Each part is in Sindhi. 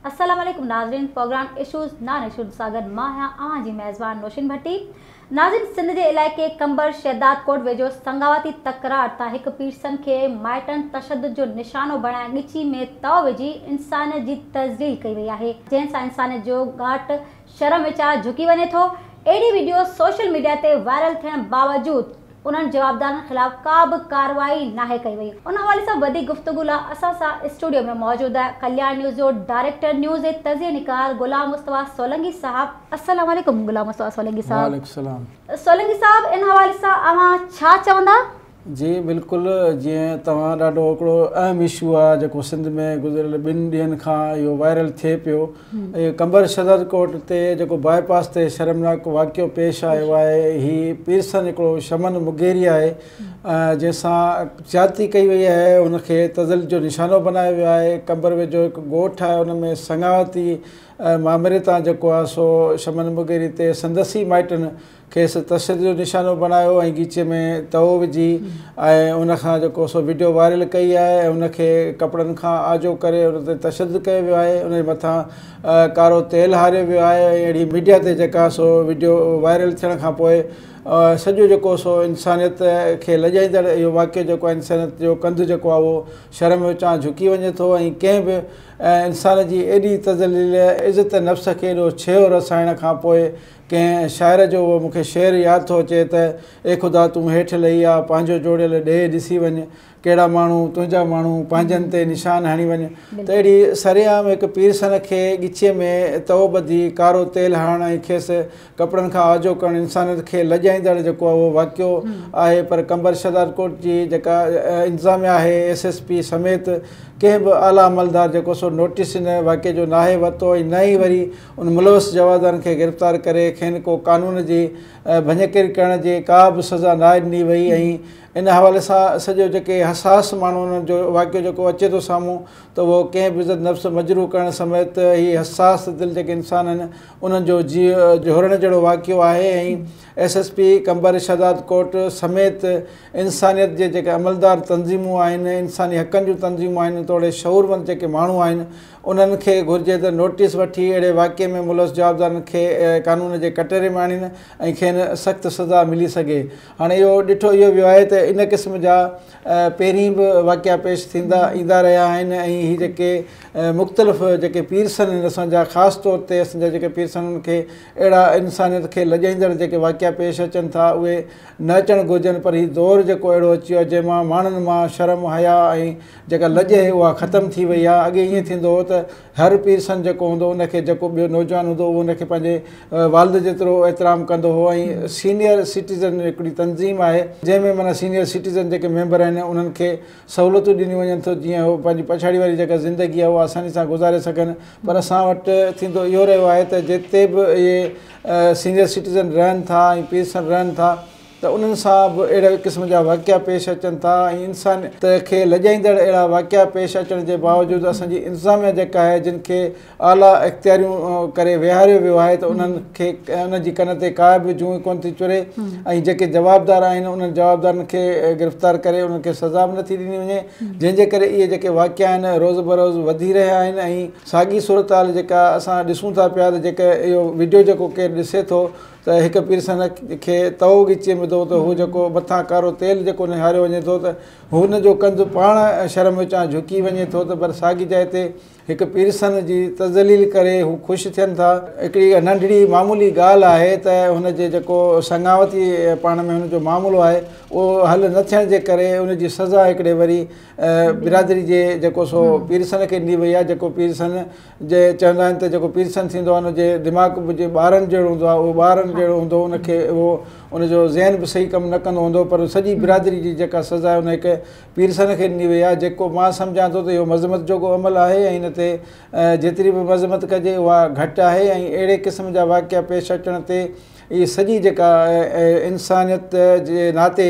السلام عليڪم ناظرين، پروگرام اشوز نان اشوز سان گڏ مان آهيان اوهان جي ميزبان نوشين ڀٽي. ناظرين، سنڌ جي علائقي قمبر شهدادڪوٽ ويجهو سنگاواتي تڪرار تان هڪ پيرسن کي مائٽن تشدد جو نشانو بڻائي ڳچي ۾ تئو وجهي انسانيت جي تذليل ڪئي وئي آهي، جنهن سان انسانيت جو ڳاٽ شرم وچان جهڪي وڃي ٿو. اهڙي وڊيو سوشل ميڊيا تي وائرل ٿيڻ باوجود انهن جوابدارن خلاف ڪا به ڪارروائي ناهي ڪئي وئي. ان حوالي سان وڌيڪ گفتگو لاء اسان سان اسٽوڊيو ۾ موجود آهي ڪلياڻ نيوز جو ڊائريڪٽر نيوز ۽ تجزيه نگار غلام مصطفيٰ سولنگي صاحب. السلام عليڪم غلام مصطفيٰ سولنگي صاحب. وعليڪم السلام. سولنگي صاحب، ان حوالي سان اوهان ڇا چوندا؟ جي بلڪل، جيئن توهان ڏاڍو هڪڙو اهم اشو آهي جيڪو سنڌ ۾ گذريل 2 ڏينهن کان اهو وائرل ٿئي پيو. اهو قمبر شهدادڪوٽ تي جيڪو باء پاس تي شرمناڪ واقعو پيش آيو آهي، هي پيرسن هڪڙو شمن مغيري آهي جنهن سان زيادتي ڪئي وئي آهي، ان کي تذليل جو نشانو بنايو ويو آهي. قمبر ويجهو هڪ ڳوٺ آهي، ان ۾ سڱاوتي مامري تان جيڪو آهي سو شمن مغيري تي سندس ئي مائٽن کيس تشدد جو نشانو بڻايو ۽ ڳچيء ۾ تئو وجهي ۽ ان کان جيڪو سو وڊيو وائرل ڪئي آهي ۽ ان کي ڪپڙن کان آجو ڪري ان تي تشدد ڪيو ويو آهي، ان جي مٿان ڪارو تيل هاريو ويو آهي ۽ اهڙي ميڊيا تي جيڪا سو وڊيو وائرل ٿيڻ کان پوء سڄو جيڪو سو انسانيت کي لڄائيندڙ اهو واقعو جيڪو آهي، انسانيت جو ڪنڌ جيڪو آهي اهو شرم وچان جهڪي وڃي ٿو ۽ ڪنهن به انسان جي ايڏي تذليل، عزت نفس کي ايڏو ڇيهو رسائڻ کان پوء ڪنهن شاعر جو اهو مون کي شعر ياد ٿو اچي ته اي خدا تون هيٺ لهي آ، پنهنجو جوڙيل ڏيهه ڏسي وڃ، ڪهڙا ماڻهو تنهنجا ماڻهو، پنهنجن تي نشان هڻي وڃ. ته اهڙي سرعام هڪ پيرسن کي ڳچيء ۾ تئو ٻڌي ڪارو تيل هڻڻ ۽ کيس ڪپڙن کان آجو ڪرڻ انسانيت کي لڄائيندڙ جيڪو اهو واقعو آهي. پر قمبر شهدادڪوٽ جي جيڪا انتظاميا آهي، ايس ايس پي سميت ڪنهن به اعليٰ عملدار جيڪو سو نوٽيس ان واقعي جو ناهي ورتو ۽ نه ئي وري ان ملوث جوابدارن کي گرفتار ڪري کين ڪو قانون جي ڀڃڪڙي ڪرڻ جي ڪا به سزا ناهي ڏني وئي ۽ ان حوالي سان سڄو جيڪي حساس ماڻهو انهن جو واقعو جيڪو اچي ٿو سامهون ته اهو ڪنهن به عزت نفس مجروح ڪرڻ سميت هي حساس دل جيڪي انسان آهن انهن جو جيء جهورڻ جهڙو واقعو آهي ۽ S S P Qambar Shahdadkot سميت انسانيت جي جيڪي عملدار تنظيمون آهن، انساني حقن جون تنظيمون آهن توڙي شعورمند جيڪي ماڻهو آهن انهن کي گهرجي ته نوٽيس وٺي اهڙي واقعي ۾ ملوث جوابدارن کي قانون جي ڪٽهڙي ۾ آڻين ۽ کين سخت سزا ملي سگهي. هاڻي اهو ڏٺو اهو ويو آهي ته ان قسم جا پهرين به واقعا پيش ٿيندا ايندا رهيا آهن ۽ هي جيڪي مختلف جيڪي پيرسن آهن اسان جا، خاص طور تي اسان جا جيڪي پيرسن انهن کي اهڙا انسانيت کي لڄائيندڙ جيڪي واقعا پيش اچن ٿا اهي نه اچڻ گهرجن. پر هي دور جيڪو اهڙو اچي ويو آهي جنهن مان ماڻهن مان شرم حيا ۽ جيڪا لڄ آهي اها ختم ٿي وئي آهي. اڳي ائين ٿيندو هو ته هر پيرسن جيڪو هوندو ان کي جيڪو ٻيو نوجوان هوندو اهو ان کي پنهنجي والد جيترو احترام ڪندو هو ۽ سينيئر سٽيزن هڪڙي تنظيم آهي جنهن ۾ معنيٰ سينيئر سٽيزن جيڪي ميمبر آهن انهن کي سهولتون ڏنيون وڃن ٿيون جيئن هو پنهنجي پڇاڙي واري جيڪا زندگي آهي اها آساني سان گذاري سگهن. پر اسان وٽ ٿيندو اهو رهيو آهي ته جتي به اهي سينيئر سٽيزن رهن ٿا ۽ پيرسن رهن ٿا ته انهن سان به اهڙي قسم جا واقعا پيش اچن ٿا ۽ انسانيت کي لڄائيندڙ اهڙا واقعا پيش اچڻ جي باوجود اسان جي انتظاميا جيڪا آهي جن کي اعليٰ اختياريون ڪري ويهاريو ويو آهي ته انهن کي انهن جي ڪن تي ڪا به جونء ڪونه ٿي چري ۽ جيڪي جوابدار آهن انهن جوابدارن کي گرفتار ڪري انهن کي سزا به نٿي ڏني وڃي جنهن جي ڪري اهي جيڪي واقعا آهن روز بروز وڌي رهيا آهن ۽ ساڳي صورتحال جيڪا اسان ڏسون ٿا پيا ته جيڪا اهو وڊيو جيڪو ڪير ڏسي ٿو ته هڪ پيرسن کي تئو ڳچيء ۾ ٿو ته هو جيڪو مٿان ڪارو تيل جيڪو نهاريو وڃي ٿو ته هن جو ڪنڌ پاڻ شرم وچان جهڪي وڃي ٿو ته پر ساڳي جاء تي هڪ پيرسن جي تذليل ڪري هو خوش ٿين ٿا. هڪڙي ننڍڙي معمولي ڳالهه آهي ته هن جي جيڪو سڱاوتي پاڻ ۾ هن جو معاملو آهي اهو حل نه ٿيڻ جي ڪري ان جي سزا هڪڙي وري برادري جي جيڪو سو پيرسن کي ڏني وئي آهي، جيڪو پيرسن جي چوندا آهن ته جيڪو پيرسن ٿيندو آهي ان جي دماغ به جي ٻارن جهڙو هوندو آهي، اهو ٻارن جهڙو هوندو، ان کي اهو ان جو ذهن به صحيح ڪم نه ڪندو هوندو، پر سڄي برادري جي جيڪا سزا آهي ان هڪ پيرسن کي ڏني وئي آهي، جيڪو مان سمجهان ٿو ته اهو مذمت جوڳو عمل آهي ۽ ان تي جيتري به مذمت ڪجي اها گهٽ آهي ۽ اهڙي قسم جا واقعا پيش اچڻ تي اهي سڄي جيڪا انسانيت جي ناتي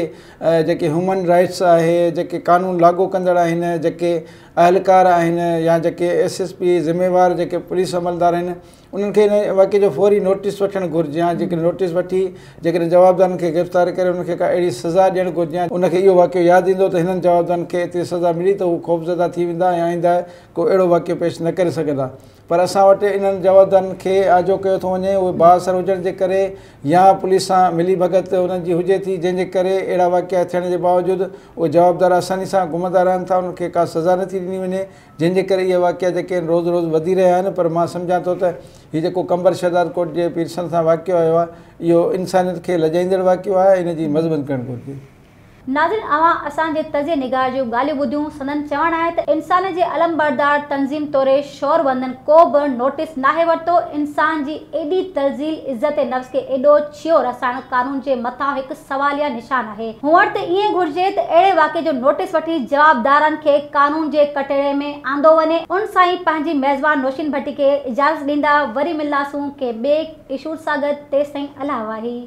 جيڪي هيومن رائٽس آهي، جيڪي قانون لاڳو ڪندڙ آهن، جيڪي اهلڪار آهن يا جيڪي ايس ايس پي ذميوار جيڪي پوليس عملدار آهن انهن کي ان واقعي جو فوري نوٽيس وٺڻ گهرجي ها، جيڪڏهن نوٽيس وٺي جيڪڏهن جوابدارن کي گرفتار ڪري انهن کي ڪا اهڙي سزا ڏيڻ گهرجي ها، ان کي اهو واقعو ياد ايندو ته هنن جوابدارن کي ايتري سزا ملي ته هو خوفزده ٿي ويندا ۽ آئنده ڪو اهڙو واقعو پيش نه ڪري سگهندا. پر اسان وٽ انهن جوابدارن کي آجو ڪيو ٿو وڃي، اهي بااثر هجڻ جي ڪري يا پوليس سان ملي ڀڳت انهن جي هجي ٿي، جنهن جي ڪري اهڙا واقعا ٿيڻ جي باوجود اهي جوابدار آساني سان گهمندا رهن ٿا، انهن کي ڪا سزا نٿي ڏني وڃي، جنهن جي ڪري اهي واقعا جيڪي آهن روز روز وڌي رهيا آهن. پر مان سمجهان ٿو ته هي جيڪو قمبر شهدادڪوٽ جي پيرسن سان واقعو آيو آهي، اهو انسانيت کي لڄائيندڙ واقعو آهي، ان جي مذمت ڪرڻ گهرجي. ناظرين اوهان اسان جي تجزيي نگار جون ڳالهيون ٻڌيون، سندن چوڻ آهي ته انسان جي علمبردار تنظيم توڙي شعوروندن ڪو به نوٽيس ناهي ورتو، انسان جي ايڏي تذليل، عزت نفس کي ايڏو ڇيهو رسائڻ قانون جي مٿان هڪ سواليه نشان آهي، هئڻ ته ائين گهرجي ته اهڙي واقعي جو نوٽيس وٺي جوابدارن کي قانون جي ڪٽهڙي ۾ آندو وڃي. ان سان ئي پنهنجي ميزبان نوشين ڀٽي کي اجازت ڏيندا، وري ملنداسون ڪنهن ٻئي اشو سان گڏ، تيستائين الله واهي.